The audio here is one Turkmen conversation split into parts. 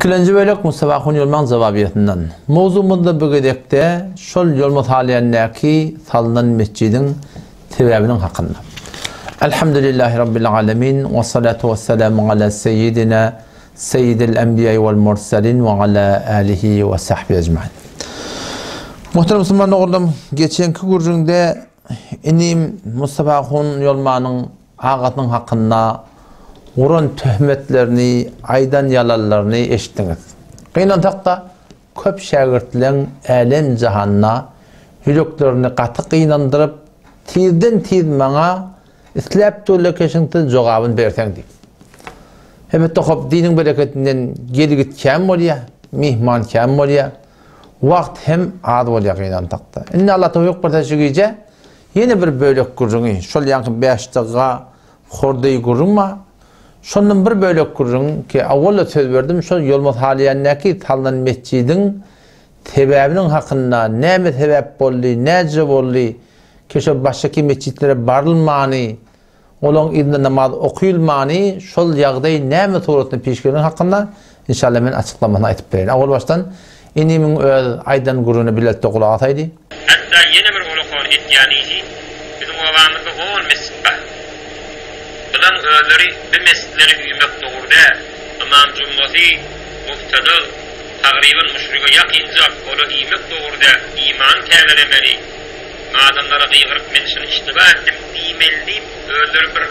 Ikilenji bölek Mustafa Ahun Ýolmaň jogabyýetinden. Mowzugymyzda bu gezekde şol Ýolma Salýandäki salynan metjidiň sebäbiniň hakynda. Elhamdülillahi Rabbil alemin we salatu we selamu ala seyyidina seyyidil enbiýai wal murselin we ala alihi we sahbihi ecmain. Muhterem musulman doganlarym, geçenki gürrüňde inim Mustafa Ahun Ýolmanyň agasynyň hakynda guran töhmetlerini, aýdan ýalanlaryny eşitdiňiz. Gynansak-da, köp şägirtleň älem-jahanda ýüreklerini gaty gynandyryp, tizden-tiz maňa isläp durlar keşiňsiz jogabyny berseň diýip. Elbetde hop diniň bereketinden gel-git kän bolýar, myhman kän bolýar, wagt hem az bolýar gynansak-da. Indi Allah towfyk berse şu gije Ýene bir bölek gürrüňi, şol ýaňky bäşdygga hordaý gürrüň bar. Şondan bir bölek gürrüň ki, owal-da söz berdim, şol Ýolmaz Halyýandäki salnan metjidiň sebäbiniň hakynda, näme sebäp boldy, näce boldy ki şol başdaky metjitlere barylmany, Olaň yzynda namaz okylmany, şol ýagdaý näme suratynda piş geleni hakynda inşallah men açyklamasyny aýtyp bereýin. Owal başdan inimiň öz aýdan gürrüňine bilelikde gulak asaýly. Hatda ýene bir ulakon etýän işi biziň obamyzda on mesjit bar. Bilaň özleri bi mesjitlere üýmek dogry däl. Ymam jummasy mubtadyg, tagryban muşrige ýakynjak, ola iýmek dogry däl, imany täzelemeli. Adamlara gygyryp men şuny iştiba etdim diýmeli diýip özleri bir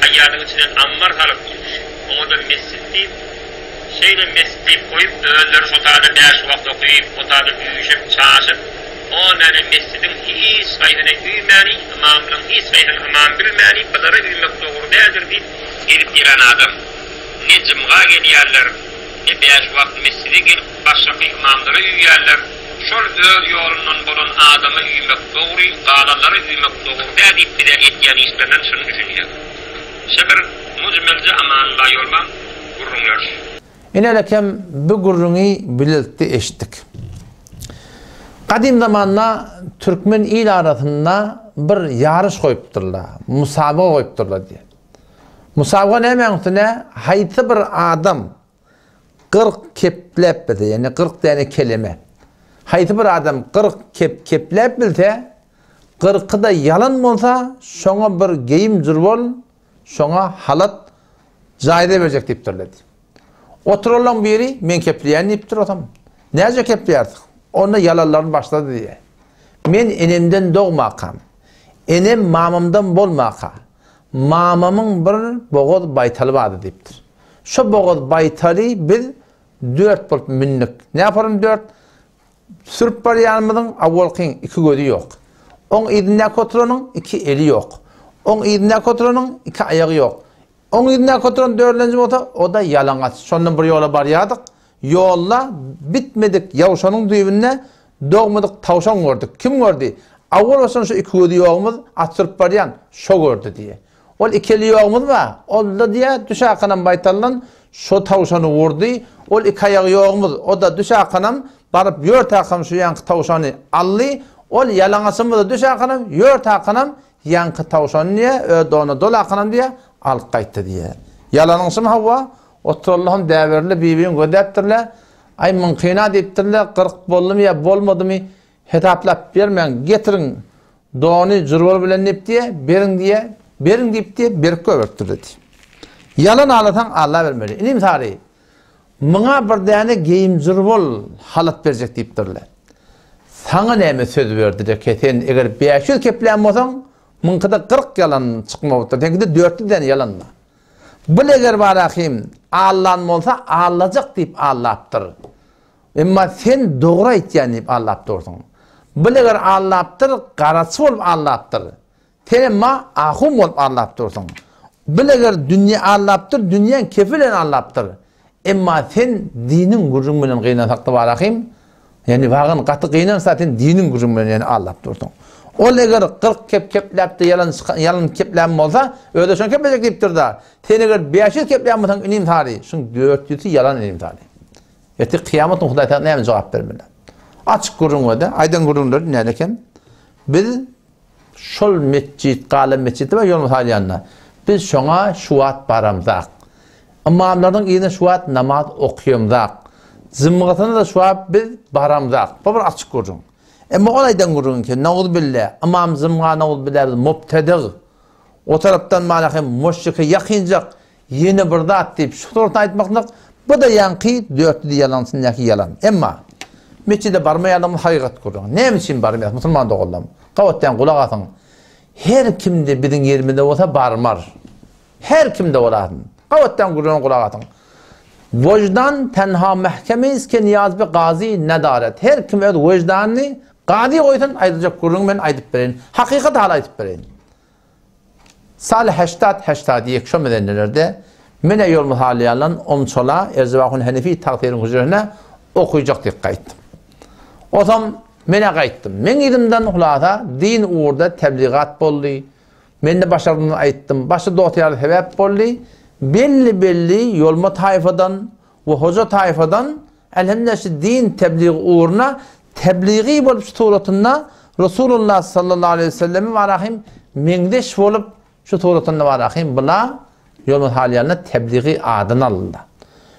haýadyň içine ammar salyp oňada mesjit diýip şeýle mesjit diýip goýup özleri şo tada bäş wagt okyp o tada üýşüp çaşyp o näme mesjidiň hiç haýsyna üýmäni ymamlaň hiç haýsyny ymam bilmäni bulara üýmek dogry däldir diýip gelip ýören adam ne jymga gelýärler ne bäş wagt mesjide gelip başgaky ymamlara üýýärler. Şol öz ýolundan bolan adama üýmek dogry, galanlara üýmek dogry däl diýip bize etýän işlerinden şuny düşünýäs. Şe bir mujmelje Amanullah Ýolman gürrüňler. Inelekem bu gürrüňi bilelikde eşitdik. Gadym zamanda türkmen il arasynda bir ýaryş goýupdyrlar, musabaga goýupdyrlar diýýär. Musabaga nämäň üstüne haýsy bir adam 40 kepläp bilse, ýagny 40 däne keleme. Haýsy bir adam 40 kep kepläp bilse, kyrky-da ýalan bolsa, şoňa bir geýim jürbol, şoňa halat jaýza berjek diýipdirler. Oturanlaryň biri men kepleýän diýipdir otam. Näce kepleýärsiň? Onda ýalanlaryny başlady diýýär. Men enemden dogmakam, enem mamamdan bolmaka, mamamyň bir bogaz baýtaly bardy diýipdir. Şo bogaz baýtaly biz dört bolup mündük. Näparyň dört? Sürüp barýanymyzyň awalkyň iki gözi ýok. Oň yzyndaky oturanyň iki eli ýok. Oň yzyndaky oturanyň iki aýagy ýok. Oň yzyndaky oturan dördlenji bolsa, o-da ýalaňaç. Şondan bir ýola barýardyk. Ýolda bitmedik ýawşanyň düýbünde dogmadyk tawşan gördük. Kim gördi? Awal başdan şu iki gözi ýogumyz at sürüp barýan, şo gördi diýýär. Ol iki eli ýogumyz bar. Ol-da diýýär, düş akanam baýtaldan şo tawşany urdy. Ol iki aýagy ýogumyz, o-da düş akanam baryp ýör takam şu ýaňky tawşany aldy. Ol ýalaňaçymyz-da düş akanam, ýör takanam ýaňky tawşany diýýär, öz donuna dolakanam diýýär, alyp gaýtdy diýýär. Ýalanyňşym hawa, oturanlaram däberli bir-birini gözläpdirler. Aý, muňkyna diýipdirler, 40 boldumy ýa bolmadymy hesaplap bermäň, getiriň Dony jurwal bilen diýip diýe, beriň diýe, beriň diýip diýe, berip goýberipdir diýdi. Ýalan alasaň Alla bermeli. Inim sary, muňa bir däne geýim jurwal halat berjek diýipdirler. Saňa näme söz berdiler ki, sen eger 500 keplän bolsaň, muňkyda 40 ýalan çykmagypdyr, seňkide 400 däne ýalan bar. Bul eger barahym allan bolsa, allajak diýip allapdyr. Emma sen dogry aýtýan diýip aldap dursuň. Bil eger aldapdyr, garaçy bolup aldapdyr. Sen emma ahun bolup aldap dursuň. Bil eger dünýe aldapdyr, dünýäň kefi bilen aldapdyr. Emma sen diniň gürrüň bilen gynansakda barahym, ýagny wagyn gaty gynansa sen diniň gürrüň bilen ýagny aldap dursuň. Ol eger 40 kep kepläpde ýalan ýalan keplän bolsa, özi şony keplejek diýipdir-da. Sen eger 500 keplän bolsaň inim sary, şuň 400-si ýalan inim sary. Ertir kyýamat gün Hudaý saňa näme jogap bermeli? Açyk gürrüň boldy. Aýdan gürrüňleri näle eken? Biz şol metjit, galan metjitde we ýolumyz alýanda biz şoňa şu wagt baramzak. Ymamlaryň yzyna şu wagt namaz okuyamzak. Jymgysyna-da şu wagt biz baramzak. Bu bir açyk gürrüň. Emma ol aýdan gürrüňi ki, nauzbille, Ymam Jymga nauzbille biz mubtedig, o tarapdan mana hem müşrike ýakynjak ýene bir zat diýip şu suratda aýtmaklyk, bu-da ýaňky dörtlü ýalan içindäki ýalan. Emma metjide barmaýanlygymyz hakykat gürrüň. Näme üçin barmaýas musulman doganlarym? Gabatdan gulak asyň. Her kimde biziň ýerimizde bolsa barmar. Her kimde bolasyn. Gabatdan gürrüňe gulak asyň. Wojdan tenha mähkemeýiz ke niýaz bi gazy nedaret. Her kim öz wejdanyny gazy goýsun, aýdyljak gürrüňi men aýdyp bereýin. Hakykat haly aýdyp bereýin. Saly heşdat heşdady ýek şo mezenlelerde men-ä ýolmy salýanlan omçala Erjebahun Henefi tagsyryň hüjresine okyjak diýip gaýtdym. Osam men-ä gaýtdym. Meň yzymdan hulasa din ugurda tebligat boldy. Men-de başardygymdan aýtdym. Başda dost-ýarlar sebäp boldy. Belli-belli ýolma taýfadan we hoja taýfadan elhemdülillah şu din tebligi ugruna tebligi bolup şu suratynda Resulullah sallallahu aleýhi we selleme barahym meňzeş bolup şu suratynda barahym bula ýolma salýanlar tebligi adyny aldylar.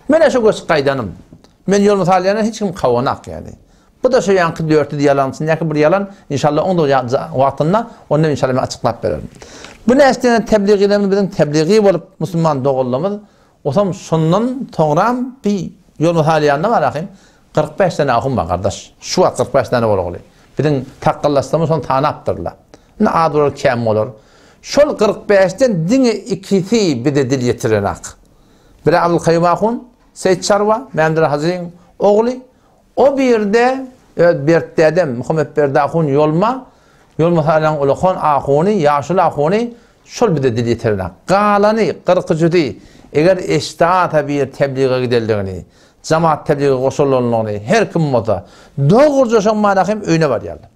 Men-ä şu göçüp gaýdanym. Men ýolma salýanlar hiç kim kawanak ýaly. Bu-da şu ýaňky 400 ýalanyň içindäki bir ýalan, inşallah oň da wagtynda onda inşallah men açyklap bererin. Bu näçe tebligilerimiz biziň tebligi bolup musulman doganlarymyz Osam şondan soňram bi ýolma salýanda bar ahym 45 däne ahun bar gardaş. Şu wagt 45 däne bolgaly. Biziň takgallaşdygymyz şony tanapdyrlar. Indi az bolar kem bolar. Şol 45-den diňe ikisi bize dil ýetirenak. Biri Abdulkaýum ahun, Seýit Çarwa, Mämdir Hajyň ogly. O birde öz Bert dädem Muhammetberdi ahun ýolma, ýolma salýan ulakan ahuny, ýaşuly ahuny Şol bize dil ýetirenak. Galany, gyrkyjysy, eger eşdasa bir tebliga gidenligini, jamaat tebliga goşulanlygyny her kim bolsa, dogruja şoň mana hem öýüne barýarlar.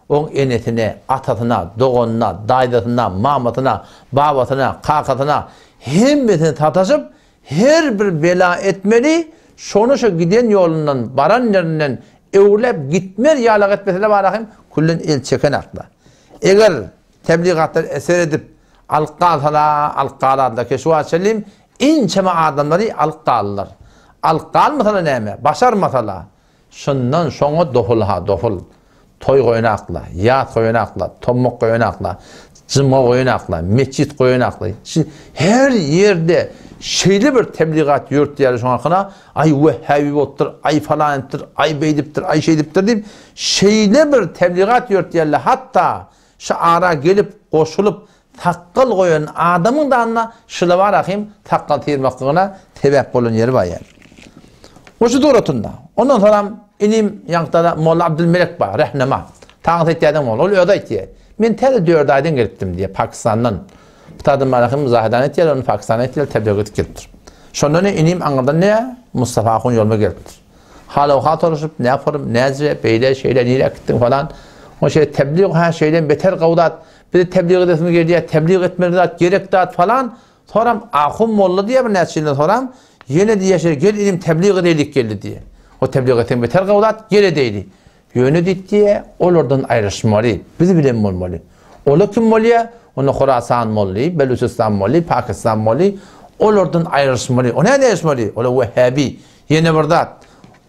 Oň enesine, atasyna, doganyna, daýzasyna, mamasyna, babasyna, kakasyna hemmesine sataşyp, her bir bela etmeli, şony şo giden ýolundan, baran ýerinden öwrüläp gitmez ýalak etmeseler bara hem küllen el çekenaklar. Eger Tebligatlar eser edip, alyp galsala, alyp galarlar. Ki şu wagt çenli ençeme adamlary alyp galdylar. Alyp galmasala näme? Başarmasala, şundan şoňa doful-ha, doful. Toý goýanakla, ýas goýanakla, tommak goýanakla, jymga goýanakla, metjit goýanakla. Her ýerde şeýle bir tebligat ýörtýärler şoň hakyna, aý wehhabi bolupdyr, aý falan edipdir, aý beýdipdir, aý şeýdipdir diýip, şeýle bir tebligat ýörtýärler, hatda Şu ara gelip goşulyp sakgal goýan adamyň danyna şylawar ahym sakgal syrmaklygyna sebäp bolan ýeri bar ýaly. O şu suratynda. Ondan soňam inim ýaňkda-da Molla Abdylmelek bar, Rehnema. Taňsy aýtýadan molla. Ol özi aýtýar. Men täze dört aýdan gelipdim diýýär, Pakistandan. Bu taýdan bar ahym Zahedan aýtýar, ony Pakistana aýtýar, tebligat edip gelipdir. Şondan inim aňyrdan ne Mustafa ahun ýoluma gelipdir. Hal-owhal soraşyp, näporym, näce, beýle, şeýle, nirä gitdiň falan. O şeýle teblig, hä, şeýle beter gowy zat. Bizi teblig edesimiz gelýär, teblig etmeli zat, gerek zat falan. Soram ahun molla diýýär bir näçe ýyldan soram, ýene diýýär şeýle, gel inim teblig edeýlik geldi diýýär. O teblig etseň beter gowy zat, gel edeýli. Ýöne diýdi, olardan aýryşmaly, biz bilen bolmaly. Ola kim bolýa? Onda Horasan molly, Belüçistan molly, Pakistan molly, olardan aýryşmaly. O näde aýryşmaly? Ola wehhabi. Ýene bir zat.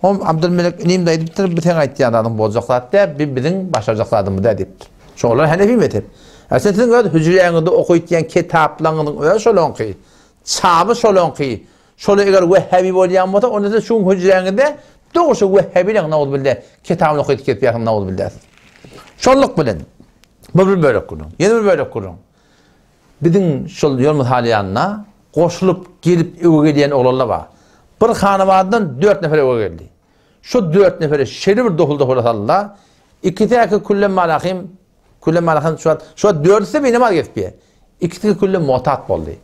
Hom Abdylmelek inim-de aýdypdyr, bu seň aýtýan zadyň boljak zat däl, bi biziň başarjak zadymyz däl diýipdir. Şo olar hanefi mezhep. A sen siziň öz hüjräňizde okaýtýan kitaplaryňyzyň özi şolaňky. Çaby şolaňky. Şolar eger wehhabi bolýan bolsa, onda siz şuň hüjräňizde dogry şo wehhabileň nauzubille kitabyny okaýdyp gezip ýatyň nauzubille. Şonluk bilen bu bir bölek gürrüň. Ýene bir bölek gürrüň. Biziň şol ýolumyz halýanyna goşulyp gelip öwe gelýän oglanlar bar. Bir hanabadan dört nefer öwe geldi. Şo dört neferi şeýle bir doful-dofula saldylar. Ikisi-äki küllem malahym, küllem malahym şu wagt, şu wagt dördüsi-de binamaz gezip ýör. Ikisi küllem mutat boldy.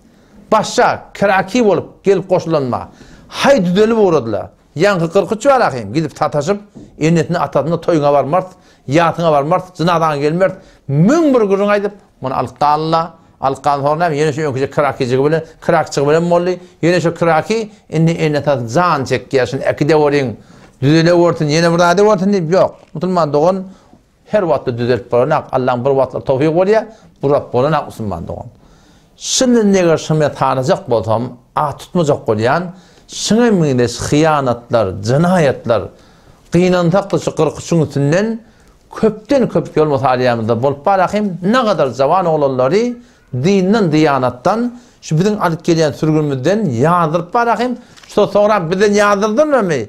Başga kiraki bolup gelip goşulanma. Haý düzelip ugradylar. Ýaňky 43 malahym gidip sataşyp, enesini atasyna toýuňa barmarys, ýasyňa barmarys, jynazaňa gelmeris, 1001 gürrüň aýdyp, Muny alyp galdylar. Alyp galan soň näme, ýene şu öňküje krakijigi bilen, krakçygy bilen boldy. Ýene şu kraki indi ene-atasy jan çekýär, şuny äkideweriň, düzelewersin, ýene bir zat ewersin diýip, ýok. Musulman dogan her wagtda düzelip bolanok. Allaň bir wagtlar towfygy bolýar, bir wagt bolanok musulman dogan. Şindi eger şuny men sanajak bolsam, at tutmajak bolýan. Şuňa meňzeş hyýanatlar, jenaýatlar, gynansak-da şu 43-iň üstünden köpden köp ýol mysalýamyzda bolup bar ahym, nagadar jawan oglanlary dinden, diýanatdan, şu biziň alyp gelýän sürgünimizden ýazdyryp bar ahym, şu soňra bizden ýazdyrdylarmy?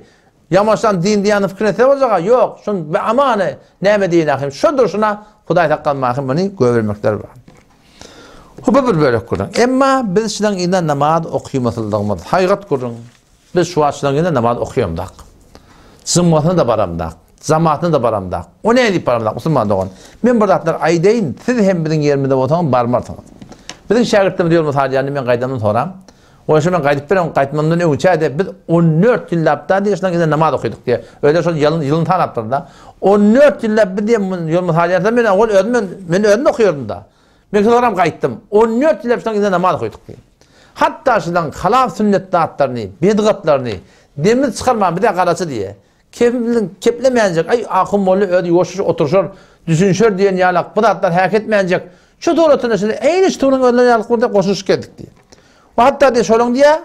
Ýamaşan din diýýäni pikir etse boljaga, ýok, şun be amany näme diýen ahym, şo durşuna Hudaý saklanma ahym muny göbermekler bar. Bu bir bölek gürrüň. Emma biz şudan ýene namaz okymasyldygymyz haýgat gürrüň. Biz şu wagt şudan ýene namaz okýamdak. Jumgasyna da baramdak, jamatyna da baramdak. O näme diýip baramdak musulman dogan? Men bir zatlar aýdaýyn, siz hem biziň ýerimizde bolsaňyz barmarsyňyz. Biziň şägirtlerimiz ýol mysal ýaly men gaýdamdan soram. Oýsa men gaýdyp berem, gaýtmamdan öňçä-de biz 14 ýyllap da diýe şundan ýene namaz okydyk diýe. Özleri şol ýylyn ýylyny sanapdyr-da. 14 ýyllap biz diýe ýol mysal ýazsa men ol özüm men, men özüm okýardym da. Men soňram gaýtdym. 14 ýyllap şundan ýene namaz okydyk diýe. Hatda şundan halaf sünnet zatlaryny, bidgatlaryny demimiz çykarman bize garaçy diýe. Kemliň keplemänjek, aý, ahun molla özi ýuwaş-ýuwaş oturyşar, düşünişer diýen ýalak bu zatlar häk etmänjek. Şu suratynda şeýle eýni şu turuň özleri ýalyk boldy, goşulyşyp geldik diýýär. We hatda diýýär, şolaň diýýär,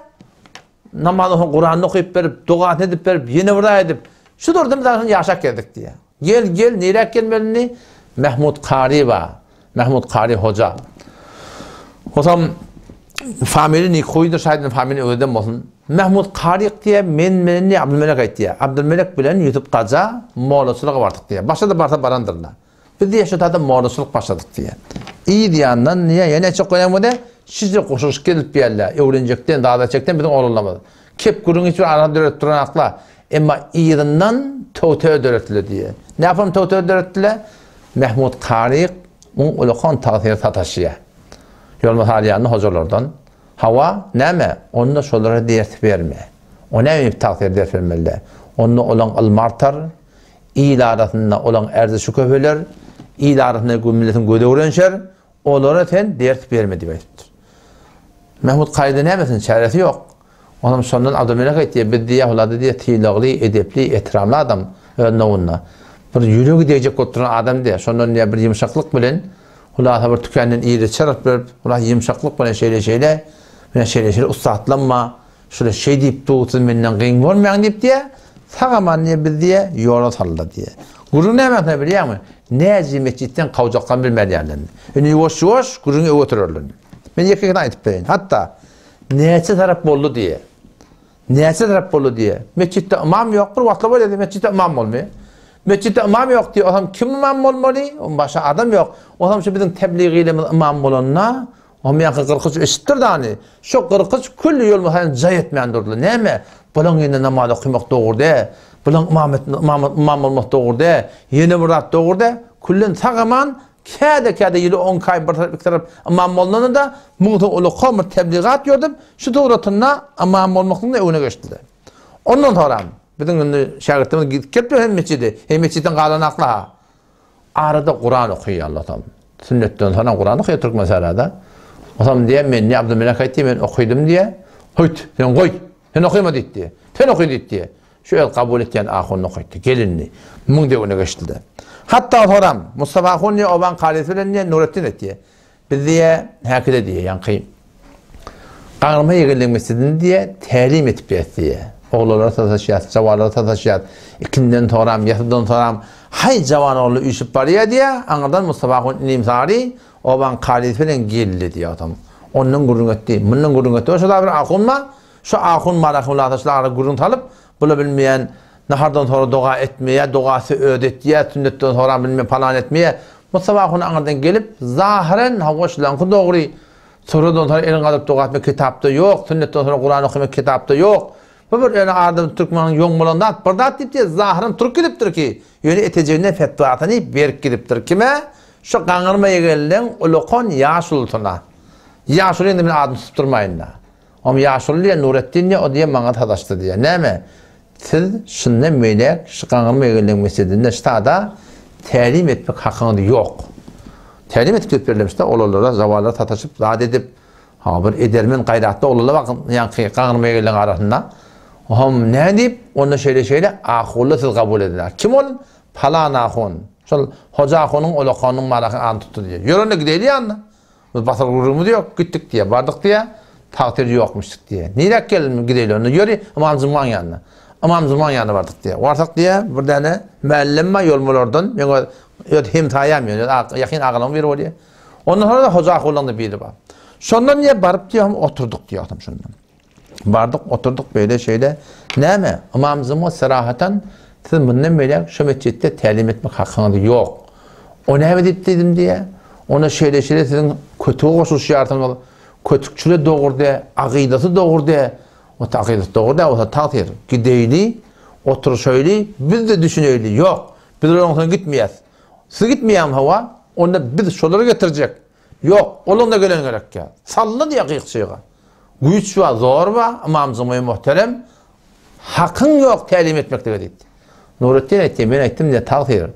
namazdan soň Kuranyny okyp berip, dogasyny edip berip, ýene bir zat edip, şu durda biz aslynda ýaşap geldik diýýär. Gel, gel, niräk gelmeli indi? Mahmud Kary bar. Mahmud Kary hoja. Osam famili Nikoýdyr, şaýdyn famili özem bolsun. Mahmud Karyk diýýär, men menen diýýär, Abdülmelek aýtýar. Abdülmelek bilen Ýusup Gaja mollaçylyga bardyk diýýär. Başa-da barsa barandyrlar. Biz diýýär, şu taýda mollaçylyk başladyk diýýär. Yz ýandan diýýär, ýene çok goýan bolýar, şije goşulyşyp gelip diýýärler, öwrenjekden, zadaçekden biziň oglanlarymyz. Kep gürrüň hiç bir arany döredip duranaklar. Emma yzyndan töwtere döretdiler diýýär. Näpam töwtere döretdiler? Mahmud Karyk muň ulakan tagsyry sataşýar. Ýolmaz alýany hojalardan. Hawa, näme, onda şolara ders berme. O näme diýip tagsyr ders bermeli-dä? Onda olaň ylmy artar, il arasynda olaň erzişi köpeler, il arasynda milletiň gözi öwrenişer, olara sen ders berme diýip aýdypdyr. Mahmud Karyda nämesiniň çäresi ýok. Onam şondan Abdylmelek aýtýar, biz diýýär, Hulady diýýär, sylagly, edepli, etramly adam öz nowunda. Bir ýüregi degjek bolup duran adam diýýär. Şondan diýýär, bir ýumşaklyk bilen Hulasa bir tükenden iri çyryp berip, Hulasa ýumşaklyk bilen şeýle-şeýle, men şeýle-şeýle ussatlanma, şular şeý diýip dur, siz menden gyn görmäň diýip diýýär. Sag-aman diýýär, biz diýýär, ýola saldy diýýär. Gürrüň näme bilýäňmi? Näji metjitden kawjakdan bilmän ýerlendi. Indi ýuwaş-ýuwaş gürrüňi öe oturarlar. Men ýeke-ýekeden aýdyp bereýin. Hatda näçe tarap boldy diýýär. Näçe tarap boldy diýýär. Metjitde ymam ýok, bir wagtlar bolýar, metjitde ymam bolmaýar. Metjitde ymam ýok diýýär, osam kim ymam bolmaly? Oň başga adam ýok. Osam şu biziň tebligilerimiz ymam bolanda, oň ýaňky 43 eşitdir dany. Şu 43 külli ýol musaýyn jaý etmän durdy. Näme? Bulaň ýene namaz okamak dogry dä. Bulaň ymam ymam ymam bolmak dogry dä. Ýene bir zat dogry dä. Küllen sag-aman Käde-käde ýyly on iki aý bir tarap iki tarap ymam bolnanda-da, muň soň uly bir tebligat ýöredip, şu suratynda ymam bolmaklygyň öňüne geçdiler. Ondan soňram biziň indi şägirtlerimiz gidip gelip ýör hem metjide, hem metjitden galanaklar-ha. Arada Kuran okaýarlar soň. Sünnetden soňam Kuran okaýar türkmen sarada. Osam diýýär, men diýýär, Abdylmelek aýtdy, men okydym diýýär. Hoýt, sen goý, sen okyma diýdi. Sen oky diýdi. Şu öz kabul etýän ahunyny okaýtdy. Gelinini. Muň döwüne geçdi-de. Hatda soram, Mustafa ahun diýe, obaň karyzy bilen diýe, Nuretdin et diýe. Biz diýe, häkide diýe, ýaňky Gaňyrma ýegenligiň mesjidinde diýe, tälim edip ýes diýe. Oglanlara sataşýas, jawanlara sataşýas. Ikinden soram, ýasydan soram, haý jawan ogly üýşüp barýa diýe, aňyrdan Mustafa ahun inim sary, obaň karyzy bilen geldi diýe otam. Ondan gürrüň etdi, mundan gürrüň etdi. Oşa da bir ahun bar, Şu ahun marahym lataşlara gürrüň salyp, bula bilmeýän nahardan soňra doga etmeýär, dogasy özi etýär, sünnetden soňra bilmem palan etmeýär. Mustafa ahun aňyrdan gelip, zahyren hawa şulaňky dogry, suradan soňra elin galdyryp doga etmek kitapda ýok, sünnetden soňra Kuran okamak kitapda ýok. Bu bir ýöne adam türkmeniň ýoň bolan zat, bir zat diýip diýýär, zahyren turup gidipdir ki, ýöne etejegine fetwasyny berip gidipdir. Kime? Şu gaňyrma ýegenleň ulakan ýaşulusyna. Ýaşuly indi men adyny tutup durmaýyn-da. Oň ýaşuly diýen Nuretdin diýen, o diýen maňa sataşdy diýen. Näme? Siz şundan beýläk şu Gaňyrma ýegenleň mesjedinde ştada tälim etmek hakyňyz ýok. Tälim edip gelip berlemişde olanlara, zawalara sataşyp, zat edip, ha bir edermen, gaýratly oglanlar bar ýaňky Gaňyrma ýegenleň arasynda. Ohm näme diýip, onda şeýle-şeýle ahunly siz kabul ediň. Kim ol? Palan ahun. Şol Hoja ahunyň ulakanyň maraky adyny tutdy diýen. Ýör onda gideýli ýanyna. Biz basar gürrüňimiz ýok, gitdik diýýär, bardyk diýýär. Tagsyr ýokmuşdyk diýýär. Niräk geldim gideýli onda ýöri Ymam Jumgaň ýanyna. Ymam Jumgaň ýanyna bardyk diýýär. Barsak diýýär, bir däne mällem bar ýolmalardan, meň öz öz hemsaýam ýöne ýakyn agalamyň biri bolýar. Ondan soňra-da Hoja ahullaň-da biri bar. Şondan diýýär baryp diýýär oturdyk diýýär şondan. Bardyk, oturdyk beýle şeýle. Näme, Ymam Juma serahatan siz mundan beýläk şu metjitde tälim etmek hakyňyz ýok. O näme diýip diýdim diýýär. Onda şeýle şeýle siziň kötüge goşulyşýarsyňyz. Kötükçile dogry dä, agydasy dogry dä. Ota akydasy dogry dä bolsa tagsyr. Gideýli, oturyşaýly, biz-de düşüneýli. Ýok, biz olaryň soňuna gitmeýäs. Siz gitmeýäňmi hawa, onda biz şolary getirjek. Ýok, olaň-da geleni gerekýä. Sally diýýä gyk-çyga. Güýç bar, zor bar, Ymam Jumyý muhterem, Hakyň ýok tälim etmeklige diýipdir. Nuretdin aýtdy, men aýtdym diýýär, tagsyr,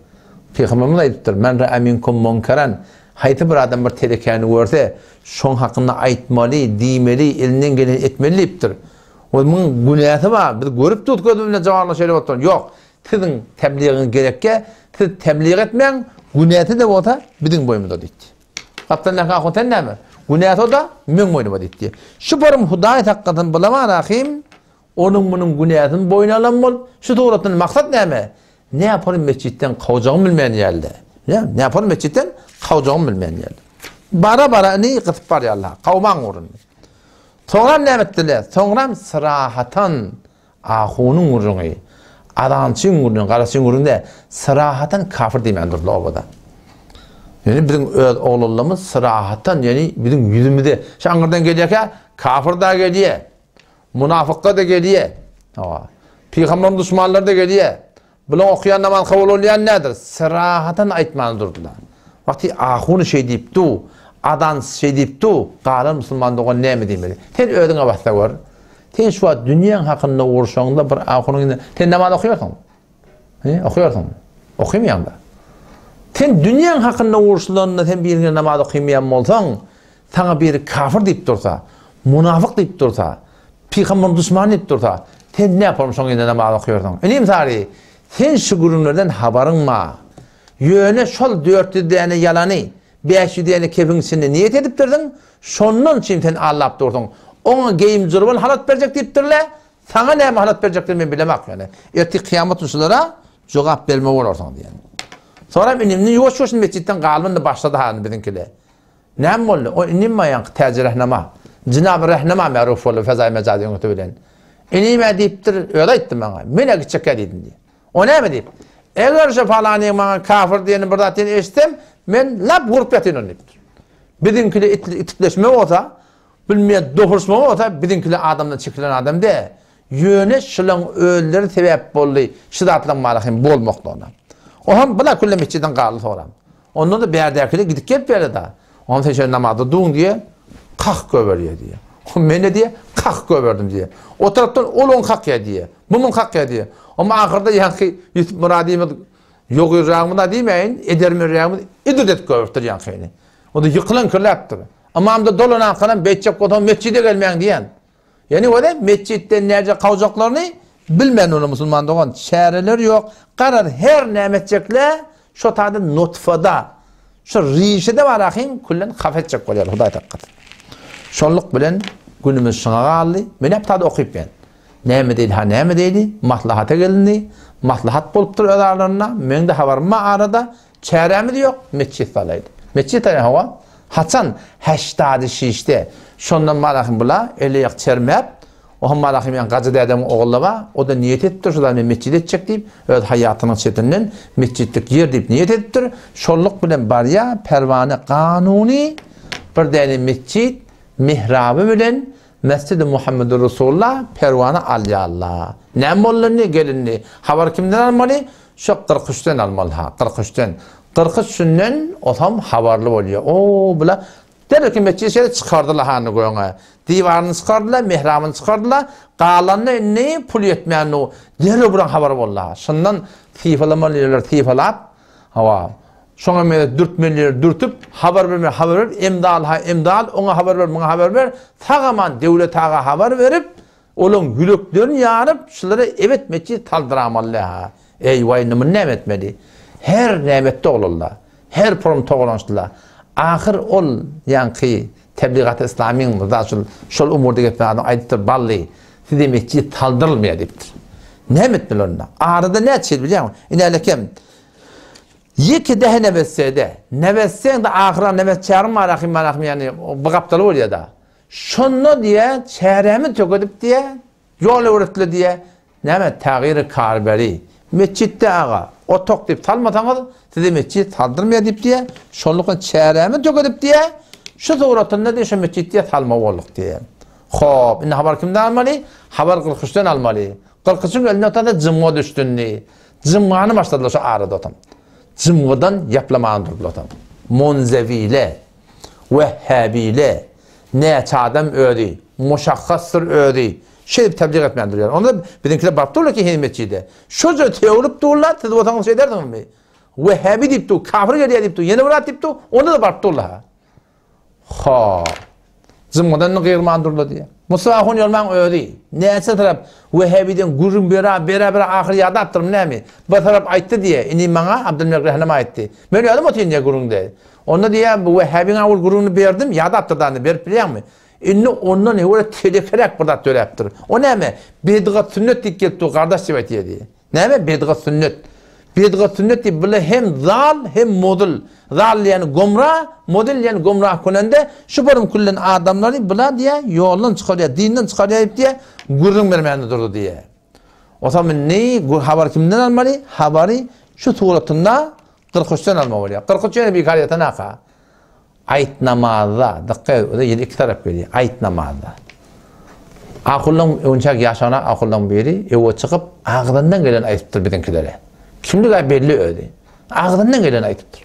Pygamberimiz aýdypdyr, Men ra'a minkum munkeran, haýsy bir adam bir telekäni görse, şoň hakynda aýtmaly, diýmeli, elinden geleni etmeli diýipdir. We muň günäsi bar, biz görüp durus gözümiz bilen jawanlar şeýle bolup duran. Ýok, siziň tebligiňiz gerekýär, siz teblig etmäň, günäsi-de bolsa biziň boýnumyzda diýipdir. Gapdalyndaky ahun sen näme? Günäsi o-da meň boýnuma diýipdir. Şu porym Hudaý saklasyn bulaman ahym, Onuň munuň günäsini boýun alan bolup, şu suratdan maksat näme? Näpory metjitden kowjagyny bilmeýän ýaly. Näme? Näpory metjitden kowjagyny bilmeýän ýaly. Bara-bara indi gysyp barýarlar, kowmaň ugrunda. Soňram näme etdiler? Soňram syrahatan ahunyň gürrüňi, azançyň gürrüňi, garaçyň gürrüňi däl, syrahatan kafir diýmän durdular obada. Ýöne biziň öz oglanlarymyz syrahatan, ýöne biziň ýüzümize, şu aňyrdan gelýärkä, kafir da gelýär. Munafyklar-da gelýär. Hawa. Pygamberiň duşmanlary-da gelýär. Bulaň okaýan namazy kabul bolýan nädir? Syrahatan aýtmany durdular. Wagty ahuny şeý diýip du, azançy şeý diýip du, galan musulman dogan näme diýmeli? Sen özüňe basda gör. Sen şu wagt dünýäň hakynda urşaňda bir ahunyň ýüzüne, sen namaz okaýarsyňmy? He, okaýarsyňmy? Okamaýaň-da. Sen dünýäň hakynda urşulanda sen birine namaz okamaýan bolsaň, Saňa biri kafir diýip dursa, munafyk diýip dursa, pygamberiň duşmany diýip dursa, sen näpolum şoň ýerinde namaz okaýarsyň? Inim Sary, sen şu gürrüňlerden habaryň bar. Ýöne şol 400 däne ýalany, 500 däne kefiň içinde niýet edipdirsiň, şondan üçin sen aldap dursuň. Oňa geýim-jurban halat berjek diýipdirler, saňa näme halat berjeklerini men bilemok ýöne. Ertir kyýamat gün şulara jogap bermeli bolarsyň diýen. Soňram inim ýuwaş-ýuwaş metjitden galmany başlady ha biziňkiler. Näme boldy? O inim maýaňky Täji Rehnama. Jynaby Rehnama märuf boldy fezaýy mejazy öňüti bilen. Inim-ä diýipdir, özi aýtdy maňa, Men-ä gitjekkä diýdim diýip. O näme diýip? Eger şo palanyň maňa kafir diýenini bir zat diýenini eşitsem, men lap gurup ýatyn ony diýipdir. Biziňkide itipleşme bolsa, bilmeýän dopurşma bolsa, biziňkide adamdan çekilen adam däl. Ýöne şulaň özleri sebäp boldy şu zatlaň bary hem bolmaklygyna. Oňam bula külle metjiden galdy soram. Onda-da bärdäkiler gidip gelip berdi-da. Oňam sen şeýle namazda duň diýe, kak göberýär diýe. Men-de diýe, kak göberdim diýe. O tarapdan ol oň kakýar diýe. Bu muň kakýar diýe. Oňam ahyrda ýaňky Ýusup Myradymyz ýogyrragymyz-a diýmäýin, edermenrägimiz idirt edip göberipdir ýaňkyny. O-da ýykylan kürläpdir. Ymamda dolanankanam beýtjek bolsaň metjide gelmäň diýen. Ýani wada metjitden näce kawjaklaryny bilmän olar musulman dogan çäreler ýok garaz her näme etjekle şo taýda nutfada şo rişede bar ahym küllen kaf etjek bolýar hudaý saklasyn. Şonluk bilen günümiz şuňa galdy. Men hep taýda okyp men. Näme diýdi ha näme diýdi maslahata gelindi maslahat bolupdyr öz aralarynda meň-de habarym bar arada Çärämiz ýok, metjit salaýly. Metjit salaýly, hawa. Haçan? Heşdady şişde. Şondan Malahym bula eli-aýak çermäp, oham Malahym ýaňky Gajy dädemiň ogly bar, o-da niýet edipdir, şu zat men metjit etjek diýip, öz haýatynyň çetinden metjitlik ýer diýip niýet edipdir. Şonluk bilen barýar, Perwana kanuny bir däne metjit mihraby bilen Mesjidi Muhammedur Resulullah Perwana alýarlar. Näme boldy indi, gel indi. Habary kimden almaly? Şo 43-den almaly ha, 43-den. 43-ünden osam habarly bolýar. O, bula derrew metjidi şeýle çykardylar hany göňe. Diwaryny çykardylar, mihrabyny çykardylar. Galanyna indi pul ýetmändu. Derrew bulaň habary boldy ha. Şundan sypalamaly ýerleri sypalap, hawa, Şoňa meňzeş dürtmeli ýeri dürtüp, habar bermeli habar berip, emdal-ha emdal, oňa habar ber, muňa habar ber, sag-aman Döwlet aga habar berip, olaň ýüreklerini ýaryp, şulara ebet metjit saldyramaly-ha. Eý, waý, indi muny näme etmeli? Her näme etdi oglanlar. Her purum togalanyşdylar. Ahyr ol, ýaňky. Tebligaty Islamyň mysal üçin şol umurda geplän adam aýdypdyr, Bally, size metjit saldyrylmaýar diýipdir. Näme etmeli onda? Arada näçe ýyl bilýäňmi? Ine häleken ýeke dehe nebetse-de, nebetseň-de ahyra nebet çäriň bar ahym bar ahym ýagny bir gapdaly bolýar-da. Şonda diýýär, çärämi tökedip diýýär, Ýol öwretli diýýä. Näme tägyry karberi. Metjitde aga, otak diýip salmasaňyz, size metjit saldyrmaýar diýip diýýä. Şonlukdan çärämi tökedip diýýä. Şu suratynda diýýä, şu metjit diýýä salma bolduk diýýä. Hop, indi habar kimden almaly? Habar Gyrkyçdan almaly. Gyrkyçyň elinde oturanda jymga düşdi indi. Jymgany başladylar şu arada otam. Jymgadan ýaplamany durdular otam. Munzewile. Wehhäbile näçe adam özi, muşahhasdyr özi, şeýdip tebliğ etmän durýar. Onda biziňkiler baryp durlar ki heniz metjide. Şoja tewlip durlar, siz bolsaňyz şeýdersiňizmi? Wehhäbi diýip dur, kafir gelýär diýip dur, ýene bir zat diýip dur, onda-da baryp durlar. Ha. Jymgydan gygyrman durlar diýýär. Musa ahun ýolmaň özi, näçe tarap Wehhäbiden gürrüň bera, bera, bera ahyr ýadapdyrmy näme? Bir tarap aýtdy diýýär, indi maňa Abdylmelek Rähnema aýtdy. Men özüm otyryn diýýär gürrüňde. Onda diýýär, bu Wehhabyň awul gürrüňini berdim, ýadapdyr da indi, berip bilýäňmi? Indi ondan höwre telekeräk bir zat döräpdir. O näme? Bedgat sünnet diýip gelip dur, gardaş diýip aýtýar diýýär. Näme bedgat sünnet? Bedgat sünnet diýip bile hem zal, hem modul. Zal diýeni gomra, modul diýeni gomrah könende, şu borum küllen adamlary bula diýýär, ýoldan çykarýar, dinden çykarýar diýip diýýär, gürrüň bermände durdy diýýär. Otam indi habary kimden almaly? Habary şu suratynda 43-den alma bolýar. 43 ýene bikar ýatan aka. Aýt namazda, dykgat et, o-da ýene iki tarap gelýär. Aýt namazda. Ahullaň öňçäk ýaşan ahullaň biri öwe çykyp, agzyndan geleni aýdypdyr biziňkilere. Kimligi belli özi. Agzyndan geleni aýdypdyr.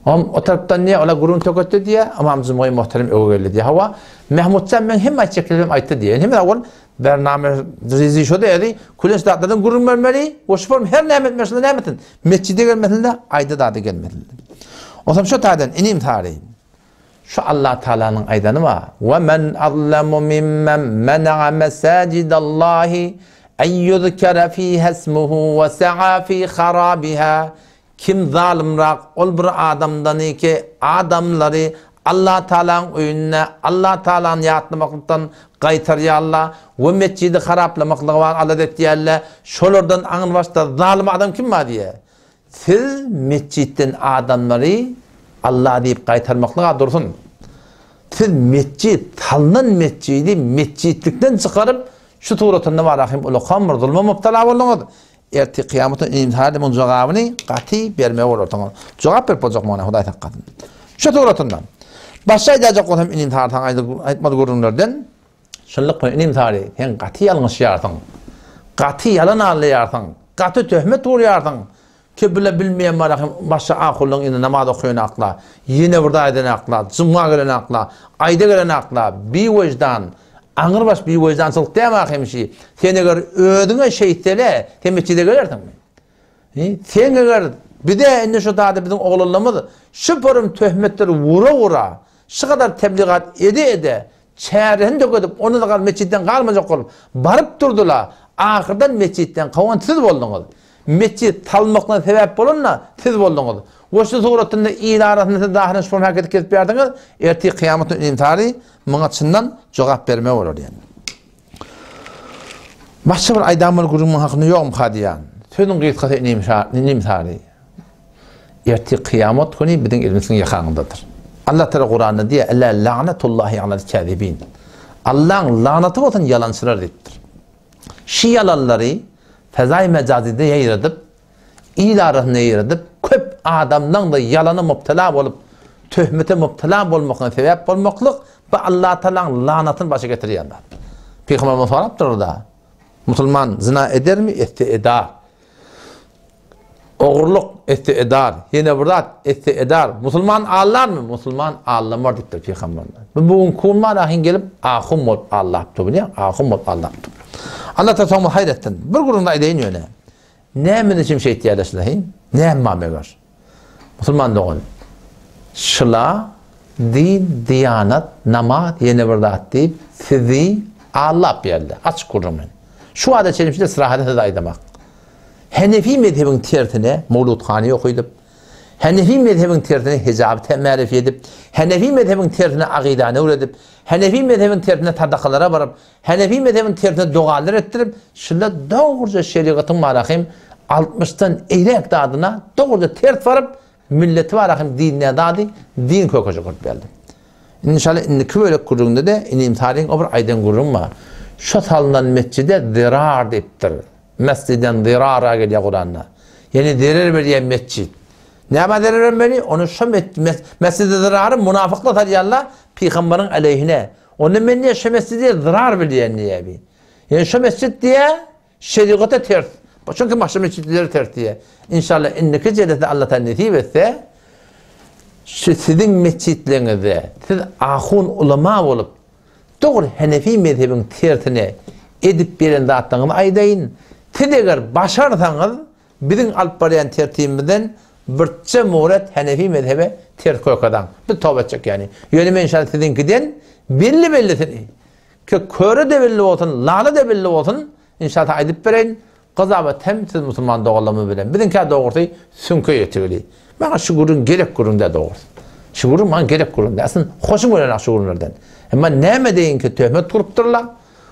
Om o tarapdan diýýär, olar gürrüň töketdi diýýär, Ymam Jumgaý muhterem öwe geldi diýýär. Hawa, Mahmutjan meň hemme aýtjaklarym aýtdy diýýär. Hemme ol bername rizi şo diýdi, külen zatlardan gürrüň bermeli, we şu form her näme etmesinde näme etsin? Metjide gelmesinde, aýda zady gelmesinde. Osam şo taýdan inim sary. Şu Allah Taalanyň aýdany bar. Wa men azlamu mimmen mena'a mesajidallahi en yuzkara fiha ismuhu we sa'a fi harabiha. Kim zalymrak ol bir adamdany ki, adamlary Allah Tagalaň öýünde Allah Tagalany ýatlamaklykdan gaýtarýarlar we metjidi haraplamaklyga bar alada etýärler, şolardan aňrybaşda zalym adam kim bar diýýär. Siz metjitden adamlary Allah diýip gaýtarmaklyga dursun. Siz metjit, salnan metjidi metjitlikden çykaryp, şu suratynda bar ahim ulakan bir zulma mubtala bolduňyz. Ertir kyýamatda imtihan muň jogabyny gaty bermeli bolarsyňyz. Jogap berip boljak muňa Hudaý saklasyn. Şu suratynda. Başga aýdajak bolsam inim sary saňa aýtmaly gürrüňlerden şunluk bilen inim sary sen gaty ýalňyşýarsyň. Gaty ýalan aldaýarsyň. Gaty töhmet urýarsyň. Ki bile bilmeýän bar hem başga ahulyň indi namaz okaýan akla, ýene bir zat eden akla, jumga gelen akla, aýda gelen akla, biwejdan, Aňrybaş biwyždançylyk dämi ahemşi? Sen eger özüňe şeýtsele, sen metjide gelersiňmi? Hi? Sen eger bize indi şu zady biziň oglanlarymyz şu pörüm töhmetleri ura-ura, şu gadar tebligat ede-ede, çäresini tökedip, ondan gal metjitden galmajak bolup baryp durdylar, ahyrdan metjitden kowan siz bolduňyz. Metjit salmakdan sebäp bolan-da siz bolduňyz. We şu suratynda il arasynda siz zahyran şu pörüm hereketi kesip ýardyňyz, ertir kyýamat günü imtihany Muňa çyndan jogap berme bolar diýen. Başga bir aýdan bir gürrüň hakynda ýokmyka diýen. Sözüň gysgasy inim sary. Ertir kyýamat güni biziň elimiziň ýakaňyzdadyr. Allah Teala Kuranda diýýär, Ela la'natullahi alal kazibin. Allaň lanaty bolsun ýalançylar diýipdir. Şu ýalanlary fezaý mejazyda ýaýradyp, Il arasynda ýaýradyp, köp adamlaň-da ýalana mubtela bolup, töhmete mubtela bolmagyna sebäp bolmaklyk, bu Allatagalaň lanatyny başa getirýän zat. Pygamberimiz sorapdyrlar-da, Musulman zyna edermi? Etse edar. Ogurlyk etse edar. Ýene bir zat etse edar. Musulman aldarmy? Musulman aldamar diýipdir pygamberimiz. Bu bu gün kun bar ahyň gelip ahun bolup aldapdy bilýäň, ahun bolup aldapdy. Allah Taala soňuny haýyr etsin. Bir gürrüňde aýdaýyn ýöne. Näme üçin şeýtýärler şular heý? Näme bar meger? Musulman dogan. Şula din, diýanat, namaz ýene bir zat diýip sizi allap ýerler. Açyk gürrüň men. Şu wada çenli şeýle syrahatly söz aýdamak. Henefi mezhebiň tersine Mowludhany okydyp, Henefi mezhebiň tersine hijaby tämärifi edip, Henefi mezhebiň tersine agydany öwredip, Henefi mezhebiň tersine sadakalara baryp, Henefi mezhebiň tersine dogalar etdirip, şunda dogruja şerigatyň barahym altmyşdan eýräk zadyna dogruja ters baryp, milleti barahym dinine zady din kökeje gurup geldi. Inşallah indiki bölek gürrüňde-de inim Salyň o bir aýdan gürrüň bar. Şo salnan metjide zirar diýipdir. Mesjiden zirara gelýär Kuranda. Ýani zerer berýän metjit. Nämä zerer bermeli? Ony şo mesjidi zirary munafyklar salýarlar pygamberiň aleýhine. Onda men diýýär şo mesjidi zirar bilýän diýýär bi. Ýani şo mesjit diýýär şerigata ters. Çünki başga mesjitlere ters diýýär. Inşallah indiki jelesede Allah taala nesip etse şu siziň mesjitleriňizde siz ahun ulama bolup Dogry Henefi mezhebiň tersine edip beren zatlaryňyzy aýdaýyn. Siz eger başarsaňyz biziň alyp barýan tertibimizden birçe muret Henefi mezhebe ters kökedaň. Biz toba etjek ýaly. Ýöne men şa siziňkiden belli bellisini ke köre-de belli bolsun, lala-da belli bolsun, inşallah aýdyp bereýin. Gyzabat hem siz musulman doganlarymyz bilen. Biziňkä dogrusy süňke ýetigili. Maňa şu gürrüň gerek gürrüň däl dogrusy. Şu gürrüň maňa gerek gürrüň däl. Aslynda hoşum gelenok şu gürrüňlerden. Emma näme deýin ki töhmet gurupdyrlar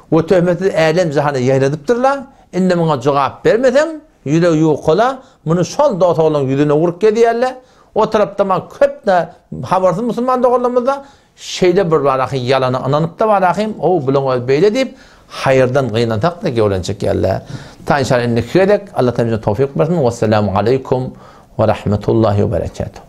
we töhmeti älem jahana ýaýradypdyrlar. Indi muňa jogap bermeseň ýüregi ýukala muny şol dos-oglan ýüzüne urup gezýärler. O tarapda maňa köp habarsyz musulman doganlarymyzda Şeýle bir baraky ýalana ynanypda barakym, ow bulaň özi beýle diýip, haýyrdan gynansak-da gewlen çekýärler. Ta inşallah indiki gezek Allah taala bize towfyk bersin. Wesselamu aleýkum we rahmetullahi we berekatuh.